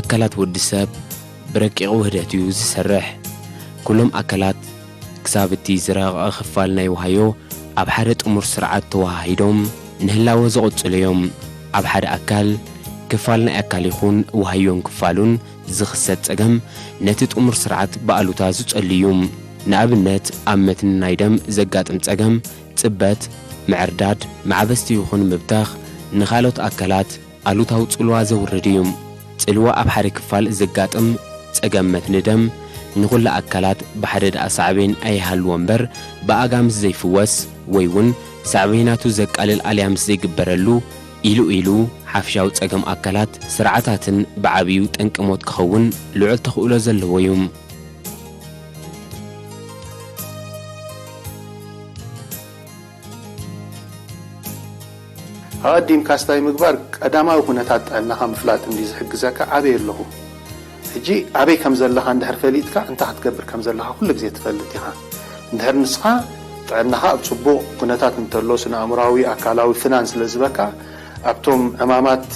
ኣካላት ወዲ ሰብ ብረቂቕ ውህደት እዩ ዝሰርሕ። ኩሎም ኣካላት ክሳብ እቲ ዝረቐቐ ክፋል ናይ ዋህዮ ኣብ ሓደ ጥሙር ስርዓት ተወሃሂዶም ንህላወ ዝቕጽሉ እዮም። ኣብ ሓደ ኣካል፣ ክፋል ናይ ኣካል ይኹን ዋህዮን ክፋሉን ዝኽሰት ጸገም ነቲ ጥሙር ስርዓት ብኣሉታ ዝጸሉ እዩ። ንኣብነት፣ ኣብ መትኒ ናይ ደም ዘጋጥም ጸገም ጽበት፣ ምዕርዳድ፣ ማዕበስቲ ይኹን ምብታኽ ንኻልኦት ኣካላት ኣሉታዊ ጽልዋ ዘውርድ እዩ። ጽልዋ ኣብ ሓደ ክፋል ዘጋጥም ጸገም መትኒ ደም ንኹሉ ኣካላት ብሓደ ደኣ ሳዕቤን ኣይሃልዎ እምበር፣ ብኣጋ ምስ ዘይፍወስ ወይ እውን ሳዕቤናቱ ዘቃልል ኣልያ ምስ ዘይግበረሉ፣ ኢሉ ኢሉ ሓፍሻዊ ጸገም ኣካላት ስርዓታትን ብዓብዩ ጠንቂ ሞት ክኸውን ልዑል ተኽእሎ ዘለዎ እዩ። ኣቐዲምካ ስታይ ምግባር ቀዳማዊ ኩነታት ጥዕናኻ ምፍላጥ እንዲ ዝሕግዘካ ኣበይ ኣለኹ፣ ሕጂ ኣበይ ከም ዘለኻ እንድሕር ፈሊጥካ እንታይ ክትገብር ከም ዘለኻ ኩሉ ግዜ ትፈልጥ ኢኻ። እንድሕር ንስኻ ጥዕናኻ ኣብ ጽቡቕ ኩነታት እንተሎ፣ ስነ ኣእምሮኣዊ፣ ኣካላዊ፣ ፍናን ስለ ዝበካ ኣብቶም ዕማማት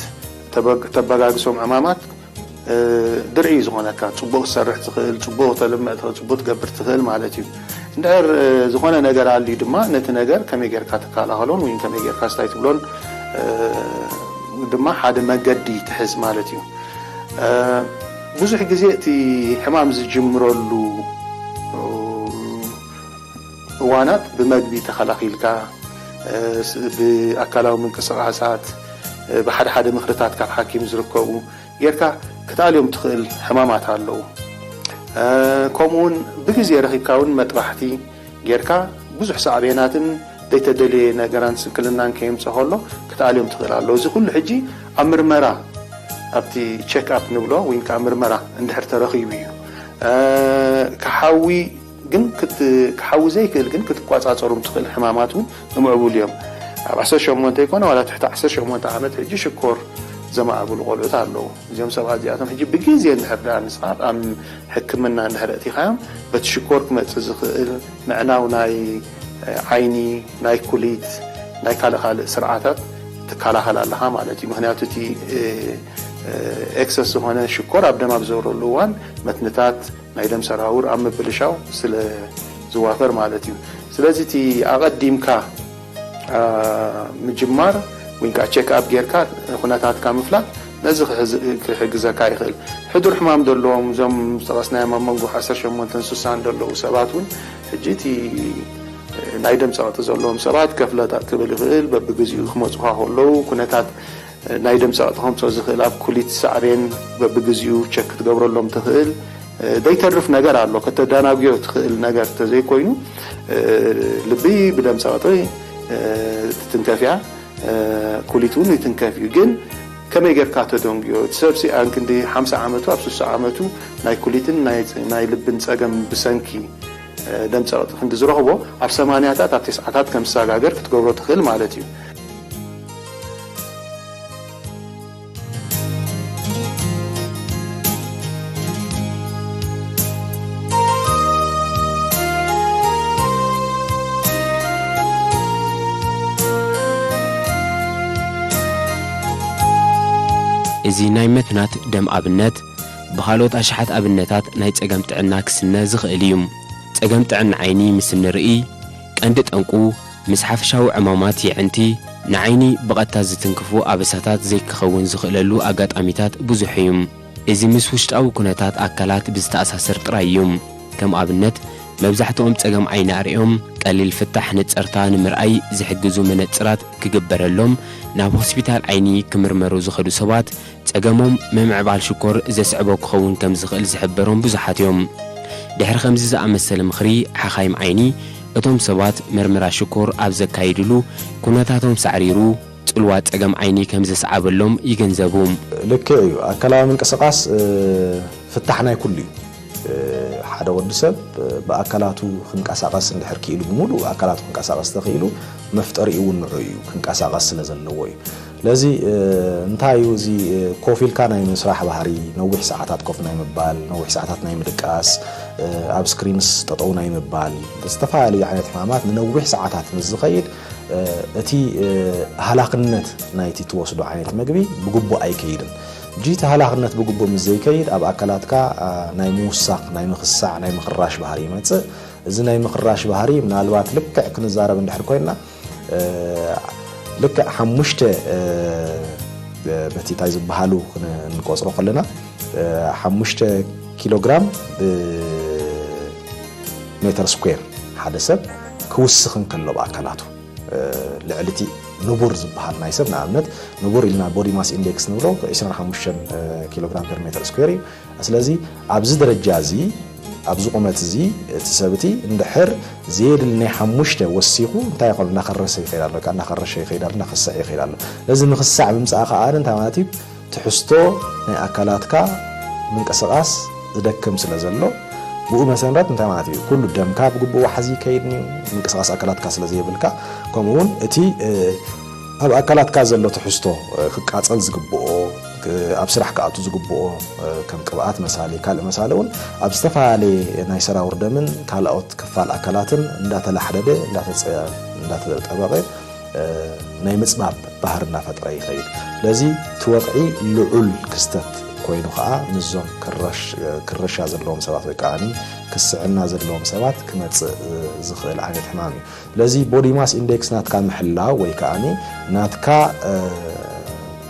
ተበግ-፣ ተበጋግሶም ዕማማት እ፣ ድርዒ ዝኾነካ፣ ጽቡቕ ትሰርሕ ትኽእል፣ ጽቡቕ ተልምዕ ትኽእል፣ ጽቡቕ ትገብር ትኽእል ማለት እዩ። እንድሕር፣ እ፣ ዝኾነ ነገር ኣልዩ ድማ ነቲ ነገር ከመይ ጌርካ ትከላኸሎን ወይ ከመይ ጌርካ ስታይ ትብሎን፣ እ፣ ድማ ሓደ መገዲ ትሕዝ ማለት እዩ። እ፣ ብዙሕ ግዜ እቲ ሕማም ዝጅምረሉ፣ እ፣ እዋናት ብመግቢ ተኸላኺልካ፣ እ፣ ስ-፣ ብኣካላዊ ምንቅስቓሳት፣ እ፣ ብሓደ ሓደ ምኽርታት ካብ ሓኪም ዝርከቡ ጌርካ ክትኣልዮም ትኽእል ሕማማት ኣለዉ። እ፣ ከምኡውን ብግዜ ረኺብካ እውን መጥባሕቲ ጌርካ ብዙሕ ሳዕቤናትን ዘይተደልየ ነገራን ስንክልናን ከየምጽእ ከሎ ክትኣልዮም ትኽእል ኣለዉ። እዚ ኩሉ ሕጂ ኣብ ምርመራ፣ ኣብቲ ቸክ ኣፕ ንብሎ ወይ ከዓ ምርመራ እንድሕር ተረኺቡ እዩ። እ፣ ክሓዊ ግን ክት-፣ ክሓዊ ዘይክእል ግን ክትቋጻጸሮም ትኽእል ሕማማት እውን ንምዕቡል እዮም። ኣብ ዓሰርተ ሸሞንተ ይኮነ ዋላ ትሕቲ ዓሰርተ ሸሞንተ ዓመት ሕጂ ሽኮር ዘማዕብሉ ቆልዑት ኣለዉ። እዚኦም ሰባት እዚኣቶም ሕጂ ብግዜ እንድሕር ደኣ ንስኻ ኣብ ሕክምና እንድሕር ኣእቲኻዮም፣ በቲ ሽኮር ክመጽእ ዝኽእል ምዕናው ናይ፣ እ፣ ዓይኒ፣ ናይ ኩሊት፣ ናይ ካልእ ካልእ ስርዓታት ትከላኸል ኣለኻ ማለት እዩ። ምኽንያቱ እቲ፣ እ፣ እ፣ ኤክሰስ ዝኾነ ሽኮር ኣብ ደም ኣብ ዘውረሉ እዋን መትንታት ናይ ደም ሰራውር ኣብ ምብልሻው ስለ ዝዋፈር ማለት እዩ። ስለዚ እቲ ኣቐዲምካ፣ አ፣ ምጅማር ወይ ከዓ ቼክ ኣፕ ጌርካ ኩነታትካ ምፍላጥ ነዚ ክሕዝ-፣ ክሕግዘካ ይኽእል። ሕዱር ሕማም ዘለዎም፣ እዞም ዝጠቐስናዮም ኣብ መንጎ ዓሰርተ ሸሞንተን ስሳን ዘለዉ ሰባት እውን ሕጂ እቲ ናይ ደም ጸቕጢ ዘለዎም ሰባት ከፍለጣ ክብል ይኽእል። በብግዚኡ ክመጹኻ ከለዉ ኩነታት ናይ ደም ጸቕጢ ከምጽኦ ዝኽእል ኣብ ኩሊት ሳዕቤን በብግዚኡ ቸክ ክትገብረሎም ትኽእል። እ፣ ዘይተርፍ ነገር ኣሎ። ከተደናጉዮ ትኽእል ነገር እንተዘይኮይኑ፣ እ፣ ልቢ ብደም ጸቕጢ፣ እ፣ ትትንከፍ እያ፣ እ፣ ኩሊት እውን ይትንከፍ እዩ። ግን ከመይ ጌርካ ተደንጉዮ? እቲ ሰብሲ ኣብ ክንዲ ሓምሳ ዓመቱ፣ ኣብ ስሳ ዓመቱ ናይ ኩሊትን ናይ፣ ናይ ልብን ጸገም ብሰንኪ፣ እ፣ ደም ጸቕጢ ክንዲ ዝረኽቦ፣ ኣብ ሰማንያታት፣ ኣብ ተስዓታት ከም ዝሰጋገር ክትገብሮ ትኽእል ማለት እዩ። እዚ ናይ መትናት ደም ኣብነት ብኻልኦት ኣሽሓት ኣብነታት ናይ ጸገም ጥዕና ክስነ ዝኽእል እዩ። ጸገም ጥዕና ዓይኒ ምስ እንርኢ፣ ቀንዲ ጠንቁ ምስ ሓፈሻዊ ዕማማት የዕንቲ ንዓይኒ ብቐጥታ ዝትንክፉ ኣበሳታት ዘይክኸውን ዝኽእለሉ ኣጋጣሚታት ብዙሕ እዩ። እዚ ምስ ውሽጣዊ ኩነታት ኣካላት ብዝተኣሳሰር ጥራይ እዩ። ከም ኣብነት፣ መብዛሕትኦም ጸገም ዓይኒ ኣርእዮም ቀሊል ፍታሕ ንጸርታ ንምርኣይ ዝሕግዙ መነጽራት ክግበረሎም ናብ ሆስፒታል ዓይኒ ክምርመሩ ዝኸዱ ሰባት፣ ጸገሞም ምምዕባል ሽኮር ዘስዕቦ ክኸውን ከም ዝኽእል ዝሕበሮም ብዙሓት እዮም። ድሕሪ ከምዚ ዝኣመሰለ ምኽሪ ሓኻይም ዓይኒ፣ እቶም ሰባት መርመራ ሽኮር ኣብ ዘካይድሉ፣ ኩነታቶም ሳዕሪሩ፣ ጽልዋ ጸገም ዓይኒ ከም ዘስዓበሎም ይግንዘቡ። ልክዕ እዩ። ኣካላዊ ምንቅስቓስ፣ እ፣ ፍታሕ ናይ ኩሉ እዩ። እ፣ ሓደ ወዲ ሰብ፣ እ፣ ብኣካላቱ ክንቀሳቐስ እንድሕር ክኢሉ፣ ብምሉእ ኣካላቱ ክንቀሳቐስ ተኽኢሉ፣ መፍጠሪኡ እውን ንዑ እዩ፣ ክንቀሳቐስ ስለ ዘለዎ እዩ። ስለዚ፣ እ፣ እንታይ እዩ እዚ፣ እ፣ ኮፍ ኢልካ ናይ ምስራሕ ባህሪ፣ ነዊሕ ሰዓታት ኮፍ ናይ ምባል፣ ነዊሕ ሰዓታት ናይ ምድቃስ፣ እ፣ ኣብ ስክሪንስ ጠጠው ናይ ምባል፣ ዝተፈላለዩ ዓይነት ሕማማት ንነዊሕ ሰዓታት ምስ ዝኸይድ፣ እ፣ እቲ፣ እ፣ ሃላኽነት ናይቲ ትወስዶ ዓይነት መግቢ ብግቡእ ኣይከይድን። ሕጂ እቲ ሃላኽነት ብግቡእ ምስ ዘይከይድ ኣብ ኣካላትካ፣ ኣ፣ ናይ ምውሳኽ፣ ናይ ምኽሳዕ፣ ናይ ምኽራሽ ባህሪ ይመጽእ። እዚ ናይ ምኽራሽ ባህሪ ምናልባት ልክዕ ክንዛረብ እንድሕር ኮይንና፣ እ፣ ልክዕ ሓሙሽተ፣ እ፣ በቲ እንታይ ዝበሃሉ ክን-፣ እንቆጽሮ ከለና፣ እ፣ ሓሙሽተ ኪሎግራም ብሜተር ስኩዌር ሓደ ሰብ ክውስኽ እንከሎ ብኣካላቱ፣ እ፣ ልዕሊ እቲ ንቡር ዝበሃል ናይ ሰብ፣ ንኣብነት ንቡር ኢልና ቦዲ ማስ ኢንዴክስ ንብሎ ዒስራን ሓሙሽተን ኪሎግራም ፐር ሜተር ስኩዌር እዩ። ስለዚ ኣብዚ ደረጃ እዚ፣ ኣብዚ ቁመት እዚ፣ እቲ ሰብ እቲ እንድሕር ዘየድሊ ናይ ሓሙሽተ ወሲኹ እንታይ ይኾን፣ እናኸረሰ ይኸይድ ኣሎ፣ ወይ ከዓ እናኸረሸ ይኸይድ ኣሎ፣ እናኸሰዐ ይኸይድ ኣሎ። ነዚ ምኽሳዕ ምምፃእ ከዓ እንታይ ማለት እዩ? ትሕዝቶ ናይ ኣካላትካ ምንቅስቓስ ዝደክም ስለ ዘሎ፣ ብኡ መሰረት እንታይ ማለት እዩ? ኩሉ ደምካ ብግቡእ ዋሕዚ ይከይድን እዩ፣ ምንቅስቓስ ኣካላትካ ስለ ዘይብልካ። ከምኡ እውን እቲ፣ እ፣ ኣብ ኣካላትካ ዘሎ ትሕዝቶ፣ እ፣ ክቃጸል ዝግብኦ፣ ክ-፣ ኣብ ስራሕ ክኣቱ ዝግብኦ፣ እ፣ ከም ቅብኣት መሳሊ፣ ካልእ መሳሊ እውን ኣብ ዝተፈላለየ ናይ ሰራውር ደምን ካልኦት ክፋል ኣካላትን እንዳተላሕደደ፣ እንዳተጸ-፣ እንዳተጠበቐ፣ እ፣ ናይ ምጽባብ ባህሪ እናፈጠረ ይኸይድ። ስለዚ እቲ ወቕዒ ልዑል ክስተት ኮይኑ ኸዓ ምስዞም ክረሽ-፣ ክረሻ ዘለዎም ሰባት ወይ ከዓኒ ክስዕና ዘለዎም ሰባት ክመጽእ፣ እ፣ ዝኽእል ዓይነት ሕማም እዩ። ስለዚ ቦዲ ማስ ኢንዴክስ ናትካ ምሕላው ወይ ከዓኒ ናትካ፣ እ፣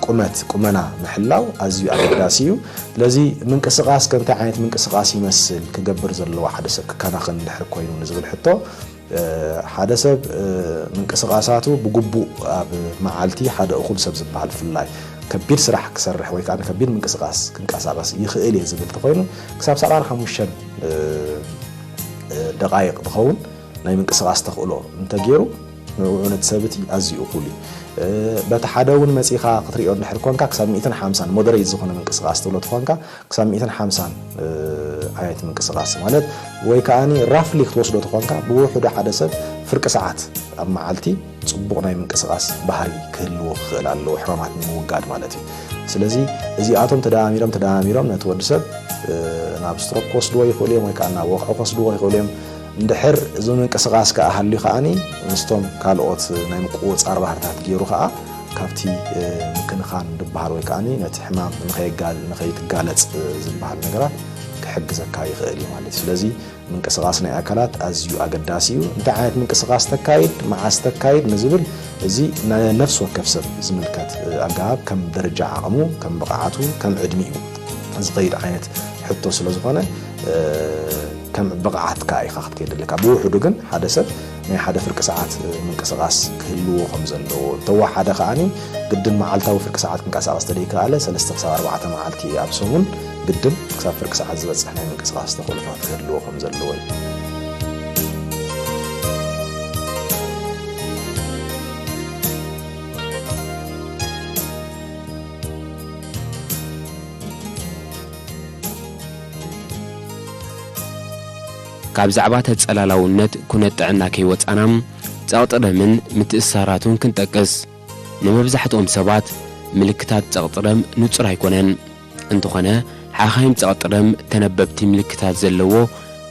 ቁመት፣ ቁመና ምሕላው ኣዝዩ ኣገዳሲ እዩ። ስለዚ ምንቅስቓስ ከ እንታይ ዓይነት ምንቅስቓስ ይመስል ክገብር ዘለዎ ሓደ ሰብ ክከናኸን እንድሕር ኮይኑ ንዝብል ሕቶ፣ እ፣ ሓደ ሰብ፣ እ፣ ምንቅስቓሳቱ ብግቡእ ኣብ መዓልቲ ሓደ እኹል ሰብ ዝበሃል ብፍላይ ከቢድ ስራሕ ክሰርሕ ወይ ከዓ ከቢድ ምንቅስቓስ ክንቀሳቐስ ይኽእል እየ ዝብል እንተኾይኑ ክሳብ ሰብዓን ሓሙሽተን፣ እ፣ እ፣ ደቓይቕ ዝኸውን ናይ ምንቅስቓስ ተኽእሎ እንተገይሩ ንዕኡ ነቲ ሰብ እቲ ኣዝዩ እኹል እዩ። እ፣ በቲ ሓደ እውን መጺኻ ክትሪኦ እንድሕር ኮንካ ክሳብ ሚእትን ሓምሳን ሞደሬት ዝኾነ ምንቅስቓስ ትብሎ ተኾንካ ክሳብ ሚእትን ሓምሳን፣ እ፣ ዓይነት ምንቅስቓስ ማለት ወይ ከዓኒ ራፍሊ ክትወስዶ ተኾንካ ብውሕዱ ሓደ ሰብ ፍርቂ ሰዓት ኣብ መዓልቲ ጽቡቕ ናይ ምንቅስቓስ ባህሪ ክህልዎ ክኽእል ኣለዎ፣ ሕማማት ንምውጋድ ማለት እዩ። ስለዚ እዚኣቶም ተደማሚሮም፣ ተደማሚሮም ነቲ ወዲ ሰብ፣ እ፣ ናብ ስትሮክ ክወስድዎ ይኽእሉ እዮም ወይ ከዓ ናብ ወቕዒ ክወስድዎ ይኽእሉ እዮም። እንድሕር እዚ ምንቅስቓስ ከዓ ሃልዩ ከዓኒ ምስቶም ካልኦት ናይ ምቁጽጻር ባህርታት ገይሩ ከዓ ካብቲ፣ እ፣ ምክንኻን ዝበሃል ወይ ከዓኒ ነቲ ሕማም ንኸየጋል-፣ ንኸይትጋለጽ፣ እ፣ ዝበሃል ነገራት ክሕግዘካ ይኽእል እዩ ማለት እዩ። ስለዚ ምንቅስቓስ ናይ ኣካላት ኣዝዩ ኣገዳሲ እዩ። እንታይ ዓይነት ምንቅስቓስ ተካይድ፣ መዓስ ተካይድ ንዝብል፣ እዚ ንነፍሲ ወከፍ ሰብ ዝምልከት፣ እ፣ ኣገባብ ከም ደረጃ ዓቕሙ፣ ከም ብቕዓቱ፣ ከም ዕድሚኡ ዝኸይድ ዓይነት ሕቶ ስለ ዝኾነ፣ እ፣ ከም ብቕዓትካ ኢኻ ክትከይድ ኣለካ። ብውሕዱ ግን ሓደ ሰብ ናይ ሓደ ፍርቂ ሰዓት፣ እ፣ ምንቅስቓስ ክህልዎ ከም ዘለዎ፣ እንተወሓደ ከዓኒ ግድን መዓልታዊ ፍርቂ ሰዓት ክንቀሳቐስ ተደይከኣለ ሰለስተ ክሳብ ኣርባዕተ መዓልቲ ኣብ ሰሙን ግድን ክሳብ ፍርቂ ሰዓት ዝበጽሕ ናይ ምንቅስቓስ ተኽእሎታት ክህልዎ ከም ዘለዎ እዩ። ካብ ዛዕባ ተጸላላውነት ኩነት ጥዕና ከይወጻና፣ ጸቕጢ ደምን ምትእስሳራቱን ክንጠቅስ። ንመብዛሕትኦም ሰባት ምልክታት ጸቕጢ ደም ንጹር ኣይኮነን። እንተኾነ፣ ሓኻይም ጸቕጢ ደም ተነበብቲ ምልክታት ዘለዎ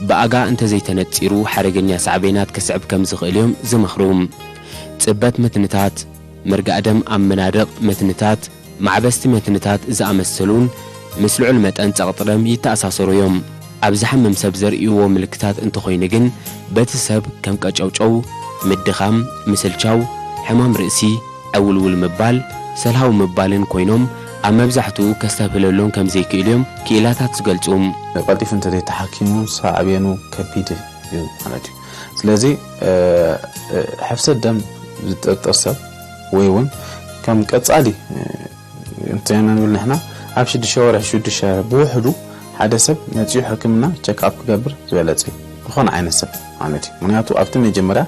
ብኣጋ እንተዘይተነጺሩ ሓደገኛ ሳዕቤናት ከስዕብ ከም ዝኽእል እዮም ዝመኽሩ። ጽበት መትንታት፣ ምርጋእ ደም ኣብ መናድቕ መትንታት፣ ማዕበስቲ መትንታት ዝኣመሰሉን ምስ ልዑል መጠን ጸቕጢ ደም ይተኣሳሰሩ እዮም። ኣብ ዝሓምም ሰብ ዘርእይዎ ምልክታት እንተኾይኑ ግን፣ በቲ ሰብ ከም ቀጨውጨው፣ ምድኻም፣ ምስልቻው፣ ሕማም ርእሲ፣ ዕውልውል ምባል፣ ሰልሃው ምባልን ኮይኖም፣ ኣብ መብዛሕትኡ ከስተብህለሎም ከም ዘይክእሉ እዮም ክኢላታት ዝገልጹ። ቀልጢፉ እንተዘይተሓኪሙ ሳዕቤኑ ከቢድ እዩ ማለት እዩ። ስለዚ፣ እ፣ እ፣ ሕፍሰት ደም ዝጥርጥር ሰብ ወይ እውን ከም ቀጻሊ፣ እ፣ እንታይ ኢና ንብል ንሕና፣ ኣብ ሽዱሽተ ወርሒ፣ ሽዱሽተ ወርሒ ብውሕዱ ሓደ ሰብ መጺኡ ሕክምና ቸክኣፕ ክገብር ዝበለጸ እዩ። ዝኾነ ዓይነት ሰብ ማለት እዩ። ምኽንያቱ ኣብቲ መጀመርያ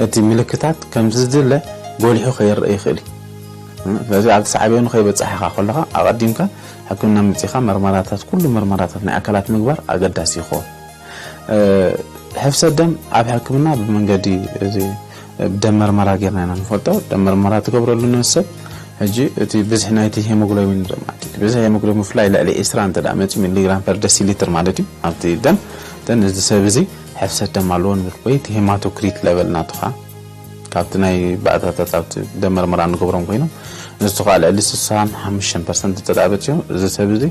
እቲ ምልክታት ከም ዝድለ ጎሊሑ ከይረአ ይኽእል እዩ። ስለዚ ኣብቲ ሳዕቤኑ ከይበጻሕ ኢኻ ከለኻ ኣቐዲምካ ሕክምና መጺኻ መርመራታት፣ ኩሉ መርመራታት ናይ ኣካላት ምግባር ኣገዳሲ ይኸውን። እ፣ ሕፍሰት ደም ኣብ ሕክምና ብመንገዲ እዚ ደም መርመራ ጌርና ኢና ንፈልጦ። ደም መርመራ ትገብረሉ ነፍሲ ሰብ፣ ሕጂ እቲ ብዝሒ ናይቲ ሄሞግሎቢን ማለት እዩ። ብዝሒ ሄሞግሎቢን ብፍላይ ልዕሊ ዒስራ እንተ ደኣ መጺኡ ሚሊግራም ፐር ደሲሊትር ማለት እዩ፣ ኣብቲ ደም፣ እተን እዚ ሰብ እዚ ሕፍሰት ደም ኣለዎ ንብል፣ ወይ እቲ ሄማቶክሪት ሌቨል ናቱ ኸኣ ካብቲ ናይ ባእታታት ኣብቲ ደም መርመራ ንገብሮም ኮይኖም፣ ንሱ ከዓ ልዕሊ ስሳን ሓሙሽተን ፐርሰንት እንተ ደኣ በጺሑ፣ እዚ ሰብ እዚ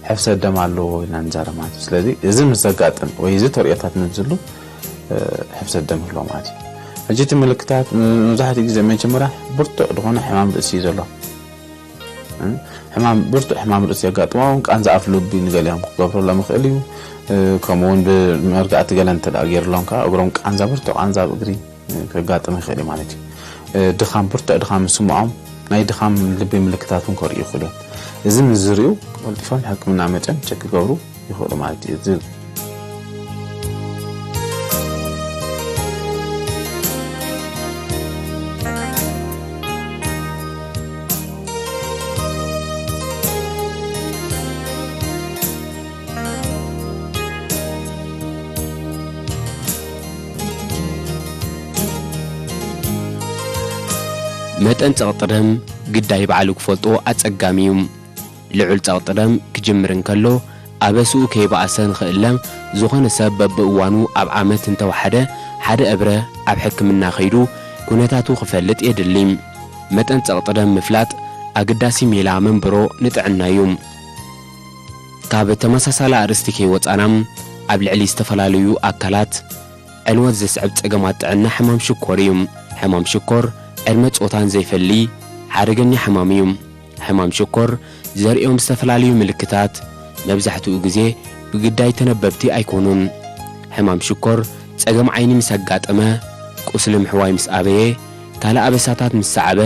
ሕፍሰት ደም ኣለዎ ኢልና ንዛረብ ማለት እዩ። ስለዚ እዚ ምስ ዘጋጥም ወይ እዚ ተርእዮታት ምስ ዝህሉ፣ እ፣ ሕፍሰት ደም ይህልዎ ማለት እዩ። ሕጂ እቲ ምልክታት ም-፣ መብዛሕትኡ ግዜ መጀመርያ ብርቱዕ ዝኾነ ሕማም ርእሲ እዩ ዘሎ። እ፣ ሕማም፣ ብርቱዕ ሕማም ርእሲ የጋጥሞም፣ ቃንዛ ኣፍ ልቢ ንገሊኦም ክገብረሎም ይኽእል እዩ። እ፣ ከምኡ እውን ብመርጋእቲ ገለ እንተ ደኣ ገይርሎም ከዓ እግሮም ቃንዛ፣ ብርቱዕ ቃንዛ ኣብ እግሪ፣ እ፣ ከጋጥም ይኽእል እዩ ማለት እዩ። እ፣ ድኻም፣ ብርቱዕ ድኻም ዝስምዖም፣ ናይ ድኻም ልቢ ምልክታት እውን ከርእዩ ይኽእሉ እዮም። እዚ ምስ ዝርእዩ ቀልጢፎም ሕክምና መጺኦም ቸክ ክገብሩ ይኽእሉ ማለት እዩ። እዚ መጠን ጸቕጢ ደም ግዳይ ባዕሉ ክፈልጦ ኣጸጋሚ እዩ። ልዑል ጸቕጢ ደም ክጅምር እንከሎ ኣበስኡ ከይበኣሰ ንኽእለ፣ ዝኾነ ሰብ በብእዋኑ ኣብ ዓመት እንተወሓደ ሓደ እብረ ኣብ ሕክምና ከይዱ ኩነታቱ ክፈልጥ የድሊ። መጠን ጸቕጢ ደም ምፍላጥ ኣገዳሲ ሜላ መንብሮ ንጥዕና እዩ። ካብ ተመሳሳሊ ኣርእስቲ ከይወጻና፣ ኣብ ልዕሊ ዝተፈላለዩ ኣካላት ዕንወት ዘስዕብ ጸገማት ጥዕና ሕማም ሽኮር እዩ። ሕማም ሽኮር ዕድመ ጾታን ዘይፈሊ ሓደገኛ ሕማም እዩ። ሕማም ሽኮር ዘርእዮም ዝተፈላለዩ ምልክታት መብዛሕትኡ ግዜ ብግዳይ ተነበብቲ ኣይኮኑን። ሕማም ሽኮር ጸገም ዓይኒ ምስ ኣጋጠመ፣ ቁስሊ ምሕዋይ ምስ ኣበየ፣ ካልእ ኣበሳታት ምስ ሰዓበ፣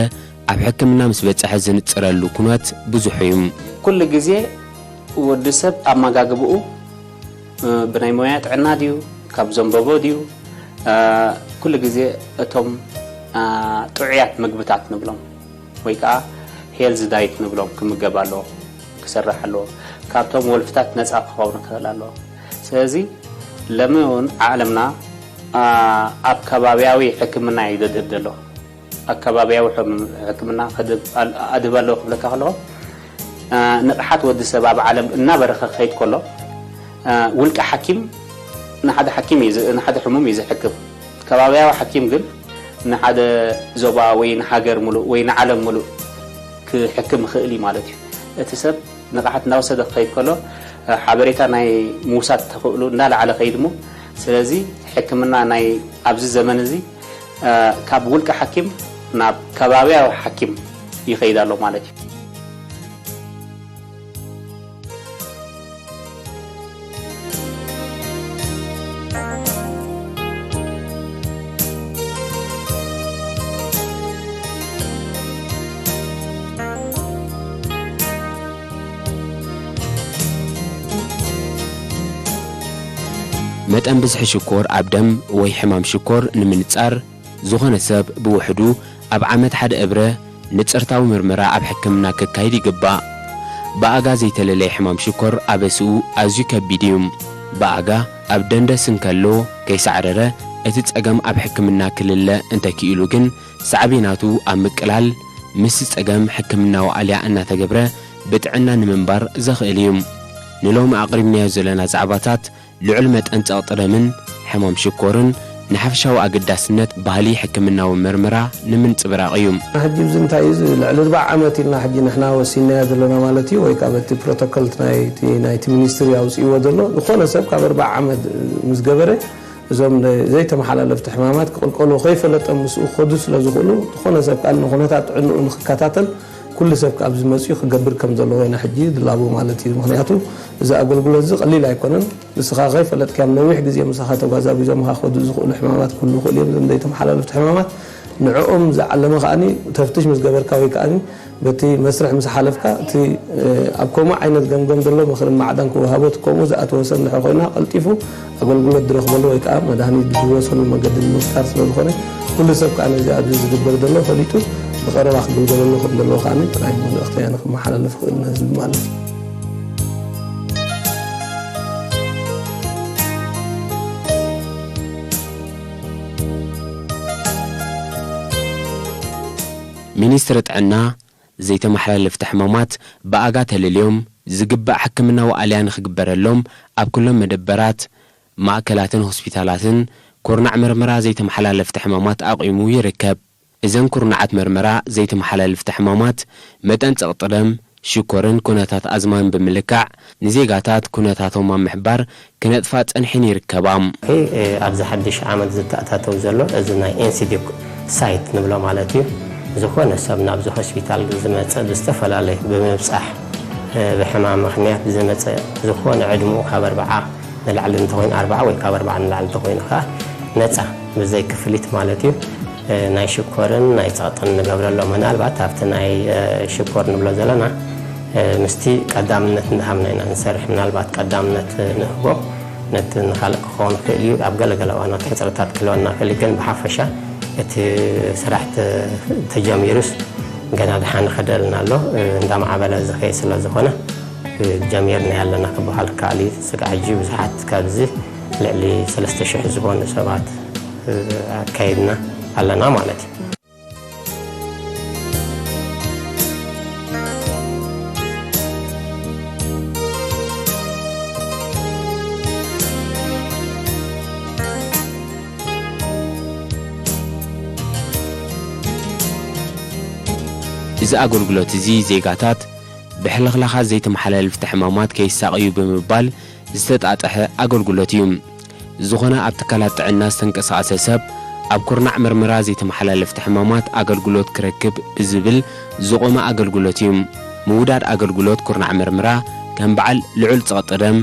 ኣብ ሕክምና ምስ በጽሐ ዝንጽረሉ ኩነት ብዙሕ እዩ። ኩሉ ግዜ ወዲ ሰብ ኣመጋግብኡ እ፣ ብናይ ሞያ ጥዕና ድዩ፣ ካብ ዘንበቦ ድዩ፣ እ፣ ኩሉ ግዜ እቶም፣ እ፣ ጥዑያት ምግብታት ንብሎም ወይ ከዓ ሄልዝ ዳይት ንብሎም ክምገብ ኣለዎ፣ ክሰርሕ ኣለዎ። ካብቶም ወልፍታት ነፃ ክኸውን ክኽእል ኣለዎ። ስለዚ ለሚ እውን ዓለምና፣ እ፣ ኣብ ከባብያዊ ሕክምና እዩ ዘድህብ ዘሎ። ኣከባብያዊ ሕም-፣ ሕክምና ከድብ-፣ ኣል-፣ ኣድህብ ኣለዎ ክብለካ ከለኹ፣ እ፣ ንቕሓት ወዲ ሰብ ኣብ ዓለም እናበረኸ ክኸይድ ከሎ፣ እ፣ ውልቀ ሓኪም ንሓደ ሓኪም እዩ ዝ-፣ ንሓደ ሕሙም እዩ ዝሕክም። ከባብያዊ ሓኪም ግን ንሓደ ዞባ ወይ ንሃገር ሙሉእ ወይ ንዓለም ሙሉእ ክሕክም ይኽእል እዩ ማለት እዩ። እቲ ሰብ ንቕሓት እናወሰደ ክኸይድ ከሎ፣ እ፣ ሓበሬታ ናይ ምውሳድ ተኽእሉ እናለዓለ ከይድ እሞ፣ ስለዚ ሕክምና ናይ ኣብዚ ዘመን እዚ፣ እ፣ ካብ ውልቀ ሓኪም ናብ ከባብያዊ ሓኪም ይኸይድ ኣሎ ማለት እዩ። መጠን ብዝሒ ሽኮር ኣብ ደም ወይ ሕማም ሽኮር ንምንጻር፣ ዝኾነ ሰብ ብውሕዱ ኣብ ዓመት ሓደ እብረ ንጽርታዊ ምርመራ ኣብ ሕክምና ከካይድ ይግባእ። ብኣጋ ዘይተለለየ ሕማም ሽኮር ኣበስኡ ኣዝዩ ከቢድ እዩ። ብኣጋ ኣብ ደንደስ እንከሎ ከይሳዕረረ እቲ ጸገም ኣብ ሕክምና ክልለ እንተኪኢሉ ግን ሳዕቤናቱ ኣብ ምቅላል ምስቲ ጸገም ሕክምናዊ ኣልያ እናተገብረ ብጥዕና ንምንባር ዘኽእል እዩ። ንሎሚ ኣቕሪብናዮ ዘለና ዛዕባታት ልዑል መጠን ጸቕጢ ደምን ሕማም ሽኮርን ንሓፈሻዊ ኣገዳስነት ባህሊ ሕክምናዊ መርመራ ንምንጽብራቕ እዩ። ሕጂ እዚ እንታይ እዩ? እዚ ልዕሊ ኣርባዓ ዓመት ኢልና ሕጂ ንሕና ወሲንናዮ ዘለና ማለት እዩ፣ ወይ ከዓ በቲ ፕሮቶኮል ናይቲ ናይቲ ሚኒስትሪ ኣውፅእዎ ዘሎ። ዝኾነ ሰብ ካብ ኣርባዓ ዓመት ምስ ገበረ እዞም ዘይተመሓላለፍቲ ሕማማት ክቕልቀሉ ከይፈለጠ ምስኡ ክኸዱ ስለ ዝኽእሉ፣ ዝኾነ ሰብ ከዓ ንኩነታት ጥዕንኡ ንክከታተል ኩሉ ሰብ ኣብዚ መፂኡ ክገብር ከም ዘለዎ ኢና ሕጂ ድላቦ ማለት እዩ። ምክንያቱ እዚ ኣገልግሎት እዚ ቀሊል ኣይኮነን። ንስኻ ከይፈለጥካዮም ነዊሕ ግዜ ምሳኻ ተጓዛጒዞምኻ ክኸዱ ዝኽእሉ ሕማማት ክህሉ ይኽእሉ እዮም። እዞም ዘይተመሓላለፍቲ ሕማማት ንዕኦም ዝዓለመ ከዓኒ ተፍትሽ ምስ ገበርካ ወይ ከዓኒ በቲ መስርሕ ምስ ሓለፍካ እቲ ኣብ ከምኡ ዓይነት ገምገም ዘሎ ምኽርን ማዕዳን ክወሃቦ እቲ ከምኡ ዝኣተወ ሰብ እንድሕር ኮይና ቀልጢፉ ኣገልግሎት ዝረኽበሉ ወይ ከዓ መድሃኒት ዝፍወሰሉ መገዲ ንምፍጣር ስለ ዝኾነ ኩሉ ሰብ ከዓ ነዚ ኣብዚ ዝግበር ዘሎ ፈሊጡ ብቐረባ ክግልገለሉ ከም ዘለዎ ከዓ ጥራይ መልእኽተይ ኣነ ክመሓላለፍ ይኽእል ነዚ ማለት እዩ። ሚኒስትሪ ጥዕና ዘይተመሓላለፍቲ ሕማማት ብኣጋ ተለልዮም ዝግባእ ሕክምናዊ ኣልያ ንኽግበረሎም ኣብ ኩሎም መደበራት፣ ማእከላትን ሆስፒታላትን ኩርናዕ መርመራ ዘይተመሓላለፍቲ ሕማማት ኣቑሙ ይርከብ። እዘን ኩርናዓት መርመራ ዘይተመሓላልፍቲ ሕማማት መጠን ጸቕጢ ደም፣ ሽኮርን ኩነታት ኣዝማን ብምልካዕ ንዜጋታት ኩነታቶም ኣብ ምሕባር ክነጥፋ ጸኒሐን ይርከባ። ኦኬ፣ እ፣ ኣብዚ ሓድሽ ዓመት ዝተኣታተው ዘሎ እዚ ናይ ኤንሲዲ ሳይት ንብሎ ማለት እዩ። ዝኾነ ሰብ ናብዚ ሆስፒታል ዝመጸ ብዝተፈላለየ ብምብጻሕ፣ እ፣ ብሕማም ምኽንያት ዝመጸ ዝኾነ ዕድመኡ ካብ ኣርብዓ ንላዕሊ እንተኾይኑ፣ ኣርብዓ ወይ ካብ ኣርብዓ ንላዕሊ እንተኾይኑ ከዓ ነጻ ብዘይ ክፍሊት ማለት እዩ። እ፣ ናይ ሽኮርን ናይ ጸቕጥን ንገብረሎም። ምናልባት ኣብቲ ናይ፣ እ፣ ሽኮር ንብሎ ዘለና፣ እ፣ ምስቲ ቀዳምነት እንዳሃብና ኢና ንሰርሕ። ምናልባት ቀዳምነት ንህቦ ነቲ ንኻልእ ክኸውን ይኽእል እዩ። ኣብ ገለገለ እዋናት ሕጽረታት ክህልወና ይኽእል እዩ። ግን ብሓፈሻ እቲ ስራሕ ተ-፣ ተጀሚሩስ ገና ደሓን ይኸደልና ኣሎ። እ፣ እንዳማዕበለ ዝኸይ ስለ ዝኾነ፣ እ፣ ጀሚርና ያለና ክበሃል ይከኣል እዩ። ስጋዕ ሕጂ ብዙሓት ካብዚ ልዕሊ ሰለስተ ሽሕ ዝኾኑ ሰባት፣ እ፣ ኣካይድና ኣለና ማለት እዩ። እዚ ኣገልግሎት እዚ ዜጋታት ብሕልኽላኻት ዘይተመሓላለፍቲ ሕማማት ከይሳቐዩ ብምባል ዝተጣጠሐ ኣገልግሎት እዩ። ዝኾነ ኣብ ትካላት ጥዕና ዝተንቀሳቐሰ ሰብ ኣብ ኩርናዕ መርመራ ዘይተመሓላለፍቲ ሕማማት ኣገልግሎት ክረክብ ብዝብል ዝቖመ ኣገልግሎት እዩ። ምውዳድ ኣገልግሎት ኩርናዕ መርመራ ከም በዓል ልዑል ጸቕጢ ደም፣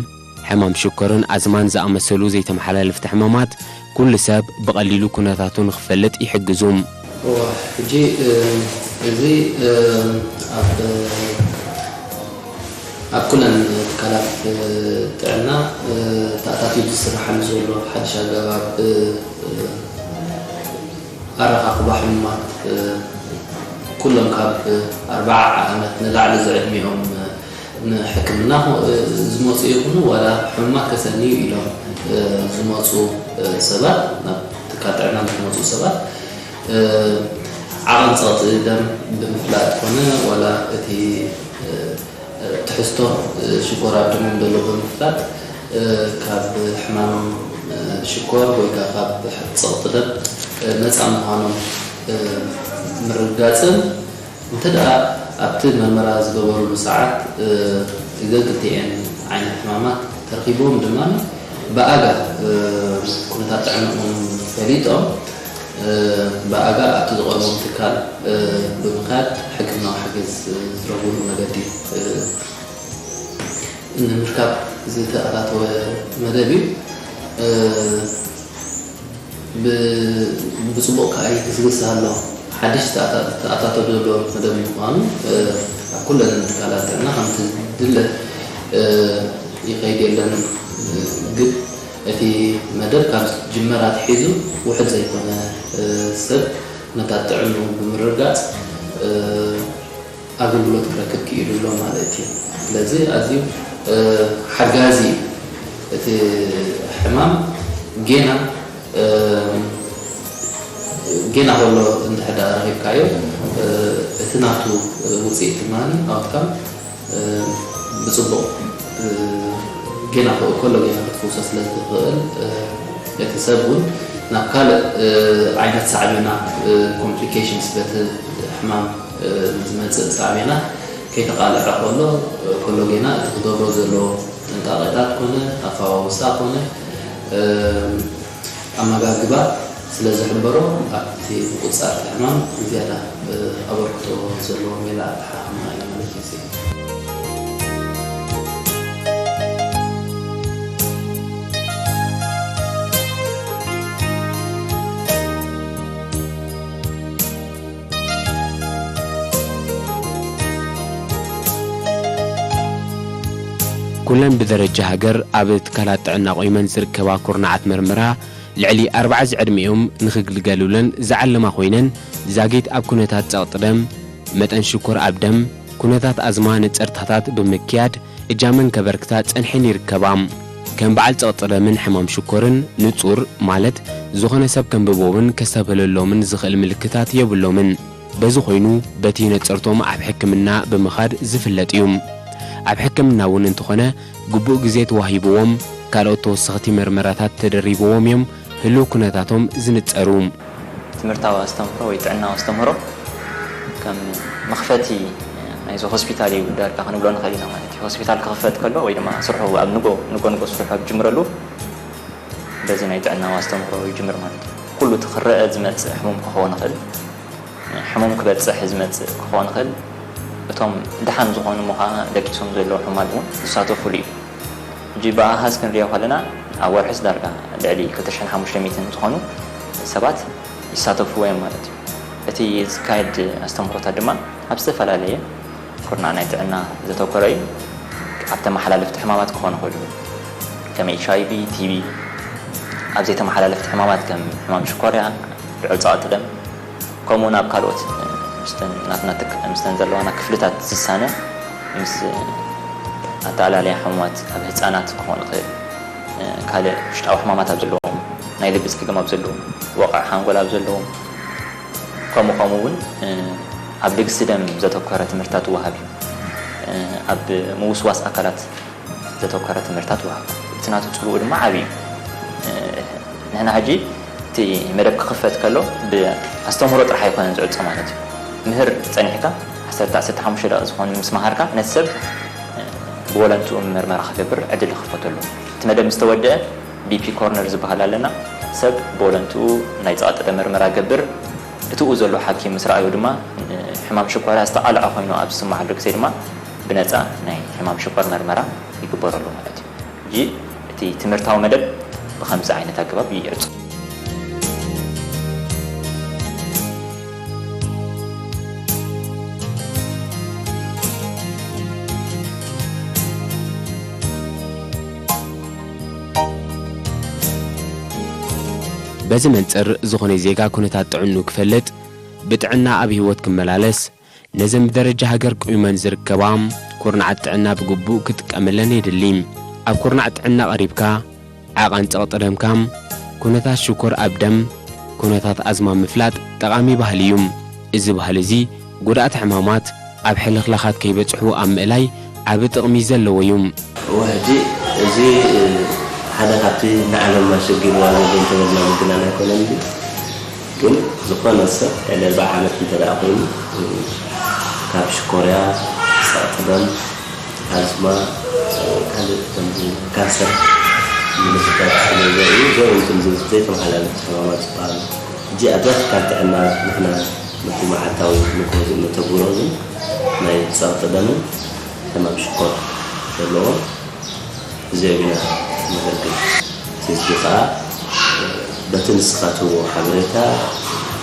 ሕማም ሽኮርን ኣዝማን ዝኣመሰሉ ዘይተመሓላለፍቲ ሕማማት ኩሉ ሰብ ብቐሊሉ ኩነታቱ ንኽፈልጥ ይሕግዙ። እዋ፣ ሕጂ፣ እ፣ እዚ፣ እ፣ ኣብ፣ ኣብ ኩለን ትካላት፣ እ፣ ጥዕና፣ እ፣ ተኣታትዩ ዝስራሓሉ ዘሎ ሓድሽ ኣገባብ፣ እ፣ እ፣ ኣረኻኽባ ሕሙማት፣ እ፣ ኩሎም ካብ ኣርብዓ ዓመት ንላዕሊ ዝዕድሚኦም፣ እ፣ ንሕክምና፣ እ፣ ዝመጹ ይኹኑ ዋላ ሕሙማት ከሰንዩ ኢሎም፣ እ፣ ዝመጹ፣ እ፣ ሰባት፣ ናብ ትካል ጥዕና ዝመጹ ሰባት፣ እ፣ ዓቐን ጸቕጢ ደም ብምፍላጥ ኮነ ዋላ እቲ፣ እ፣ ትሕዝቶ ሽኮር ኣብ ደሞም ዘሎ ብምፍላጥ፣ ካብ ሕማም ሽኮር ወይ ከዓ ካብ ጸቕጢ ደም ነጻ ምዃኖም ምርግጋጽን፣ እንተ ደኣ ኣብቲ መርመራ ዝገበሩሉ ሰዓት እዘን ክልቲኤን ዓይነት ሕማማት ተረኺብዎም ድማ ብኣጋ ኩነታት ጥዕንኦም ፈሊጦም ብኣጋ ኣብቲ ዝቐርቦም ትካል ብምኻድ ሕክምናዊ ሓገዝ ዝረኽብሉ መገዲ ንምርካብ ዝተኣታተወ መደብ እዩ። ብ-፣ ብጽቡቕ ከኣ ይግስግስ ኣሎ። ሓድሽ ዝተኣታ-፣ ዝተኣታቶ ዘሎ መደብ ምዃኑ ኣብ ኩለን ትካላት ጥዕና ከምቲ ዝድለ ይኸይድ የለን። ግን እቲ መደብ ካብ ጅመራ ኣትሒዙ ውሑድ ዘይኮነ ሰብ ኩነታት ጥዕንኡ ብምርጋጽ ኣገልግሎት ክረክብ ክኢሉ ኣሎ ማለት እዩ። ስለዚ ኣዝዩ ሓጋዚ እዩ። እቲ ሕማም ጌና፣ ጌና ከሎ እንድሕር ደኣ ረኺብካዮ፣ እቲ ናቱ ውጽኢት ድማ ኣውትካም ብጽቡቕ፣ ጌና ከ-፣ ከሎ ጌና ክትፍውሶ ስለ ዝኽእል፣ እቲ ሰብ እውን ናብ ካልእ ዓይነት ሳዕቤናት፣ ኮምፕሊኬሽንስ፣ በቲ ሕማም ዝመጽእ ሳዕቤናት ከይተቓልዐ ከሎ፣ ከሎ ጌና እቲ ክገብሮ ዘለዎ ጥንቃቄታት ኮነ ኣፈዋውሳ ኮነ ኣመጋግባ ስለ ዝሕበሮ፣ ኣብቲ ምቁጽጻር እቲ ሕማም ዝያዳ ኣበርክቶ ዘለዎ ሜላ ኣተሓኽማ እዩ ማለት እዩ። ኩለን ብደረጃ ሃገር ኣብ ትካላት ጥዕና ቆይመን ዝርከባ ኩርናዓት መርመራ ልዕሊ ኣርብዓ ዝዕድሚኦም ንኽግልገሉለን ዝዓለማ ኮይነን፣ ዛጊት ኣብ ኩነታት ጸቕጢ ደም፣ መጠን ሽኮር ኣብ ደም፣ ኩነታት ኣዝማ ንጸርታታት ብምክያድ እጃመን ከበርክታ ጸንሐን ይርከባ። ከም በዓል ጸቕጢ ደምን ሕማም ሽኮርን ንጹር፣ ማለት ዝኾነ ሰብ ከንብቦምን ከስተብህለሎምን ዝኽእል ምልክታት የብሎምን። በዚ ኮይኑ በቲ ነጸርቶም ኣብ ሕክምና ብምኻድ ዝፍለጥ እዩ። ኣብ ሕክምና እውን እንተኾነ ግቡእ ግዜ ተዋሂብዎም፣ ካልኦት ተወሰኽቲ መርመራታት ተደሪብዎም እዮም ህሉው ኩነታቶም ዝንጸሩ። ትምህርታዊ ኣስተምህሮ ወይ ጥዕናዊ ኣስተምህሮ ከም መኽፈቲ ናይዚ ሆስፒታል እዩ ዳርጋ ክንብሎ ንኽእል ኢና ማለት እዩ። ሆስፒታል ክኽፈት ከሎ ወይ ድማ ስርሑ ኣብ ንጎ ንጎ ንጎ ስርሑ ኣብ ዝጅምረሉ በዚ ናይ ጥዕናዊ ኣስተምህሮ ይጅምር ማለት እዩ። ኩሉ እቲ ክረአ ዝመጽእ ሕሙም ክኸውን ይኽእል፣ ሕሙም ክበጽሕ ዝመጽእ ክኸውን ይኽእል። እቶም ድሓን ዝኾኑ እሞ ከዓ ደቂሶም ዘለዉ ሕሙማት እውን ዝሳተፉሉ እዩ። ሕጂ ብኣሃዝ ክንሪኦ ከለና ኣብ ወርሕስ ዳርጋ ልዕሊ ክልተ ሽሕን ሓሙሽተ ሚእትን ዝኾኑ ሰባት ይሳተፍዎ እዮም ማለት እዩ። እቲ ዝካየድ ኣስተምህሮታት ድማ ኣብ ዝተፈላለየ ኩርናዕ ናይ ጥዕና ዘተኮረ እዩ። ኣብ ተመሓላለፍቲ ሕማማት ክኾኑ ይኽእሉ፣ ከም ኤች ኣይ ቪ፣ ቲ ቢ፣ ኣብ ዘይተመሓላለፍቲ ሕማማት ከም ሕማም ሽኮርያ፣ ልዑል ጸቕጢ ደም፣ ከምኡ እውን ኣብ ካልኦት ምስተን ናትና ትክ-፣ ምስተን ዘለዋና ክፍልታት ዝሳነ ምስ ኣተኣላለያ ሕሙማት ኣብ ህጻናት ክኾን ይኽእል፣ ካልእ ውሽጣዊ ሕማማት ኣብ ዘለዎም፣ ናይ ልቢ ጸገም ኣብ ዘለዎም፣ ወቕዒ ሓንጎል ኣብ ዘለዎም፣ ከምኡ ከምኡ እውን ኣብ ልግሲ ደም ዘተኮረ ትምህርታት ይወሃብ እዩ። ኣብ ምውስዋስ ኣካላት ዘተኮረ ትምህርታት ይወሃብ። እቲ ናቱ ጽልኡ ድማ ዓቢ እዩ። ንሕና ሕጂ እቲ መደብ ክኽፈት ከሎ ብኣስተምህሮ ጥራሕ ኣይኮነን ዝዕጾ ማለት እዩ። ምህር ጸኒሕካ ዓሰርተ፣ ዓሰርተ ሓሙሽተ ደቂቕ ዝኾን ምስ መሃርካ ነቲ ሰብ ብወለንትኡ መርመራ ክገብር ዕድል ይኽፈተሉ። እቲ መደብ ምስ ተወደአ ቢ ፒ ኮርነር ዝበሃል ኣለና። ሰብ ብወለንትኡ ናይ ጸቕጢ ደም መርመራ ይገብር። እቲኡ ዘሎ ሓኪም ምስ ረኣዮ ድማ ሕማም ሽኮርያ ዝተቓልዐ ኮይኑ ኣብ ዝስምዓሉ ግዜ ድማ ብነጻ ናይ ሕማም ሽኮር መርመራ ይግበረሉ ማለት እዩ። ሕጂ እቲ ትምህርታዊ መደብ ብኸምዚ ዓይነት ኣገባብ ይዕጹ። በዚ መንጽር፣ ዝኾነ ዜጋ ኩነታት ጥዕንኡ ክፈልጥ፣ ብጥዕና ኣብ ህይወት ክመላለስ፣ ነዘን ብደረጃ ሃገር ቁይመን ዝርከባ ኩርናዓት ጥዕና ብግቡእ ክጥቀመለን የድሊ። ኣብ ኩርናዕ ጥዕና ቀሪብካ፣ ዓቐን ጸቕጢ ደምካ፣ ኩነታት ሽኮር ኣብ ደም፣ ኩነታት ኣዝማ ምፍላጥ ጠቓሚ ባህሊ እዩ። እዚ ባህሊ እዚ ጉድኣት ሕማማት ኣብ ሕልኽላኻት ከይበጽሑ ኣብ ምእላይ ዓቢ ጥቕሚ ዘለዎ እዩ። እወ፣ ሕጂ እዚ ሓደ ካብቲ ንዓለም ኣሸጊርዋ ዘሎ እንተበልና ምግናን ኣይኮነን ድዩ? ግን ዝኾነ ሰብ ልዕሊ ኣርብዓ ዓመት እንተ ደኣ ኮይኑ ካብ ሽኮርያ፣ ጸቕጢ ደም፣ ኣዝማ፣ ካልእ ከምዚ ካንሰር ምልክታት ስለ ዘርእዩ እዚኦም እዮም ከምዚ ዘይተመሓላለፍቲ ሕማማት ዝበሃሉ። ሕጂ ኣብዛ ትካል ጥዕና ንሕና ነቲ መዓልታዊ ንግሆ ነተግብሮ ግን ናይ ጸቕጢ ደምን ሕማም ሽኮር ዘለዎም እዚኦም ኢና ነገልግል። እቲ ህዝቢ ከኣ በቲ ንስኻ ትህቦ ሓበሬታ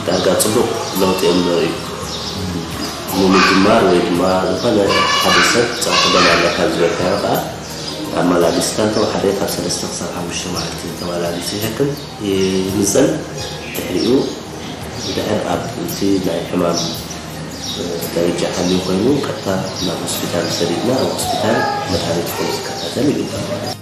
ዳርጋ ጽቡቕ ለውጢ እዮም ዘርእዩ። ንምጅማር ወይ ድማ ዝኾነ ሓደ ሰብ ጸቕጢ ደም ኣለካ ዝበልካዮ ከኣ ኣመላሊስካ እንተወሓደ ካብ ሰለስተ ክሳብ ሓሙሽተ መዓልቲ ተመላሊሱ ይሕክም ይምዘን። ድሕሪኡ እንድሕር ኣብ እቲ ናይ ሕማም ደረጃ ሓልዩ ኮይኑ ቀጥታ ናብ ሆስፒታል ሰዲድና ኣብ ሆስፒታል መድሃኒት ኮይኑ ዝከታተል ይግበር ማለት እዩ።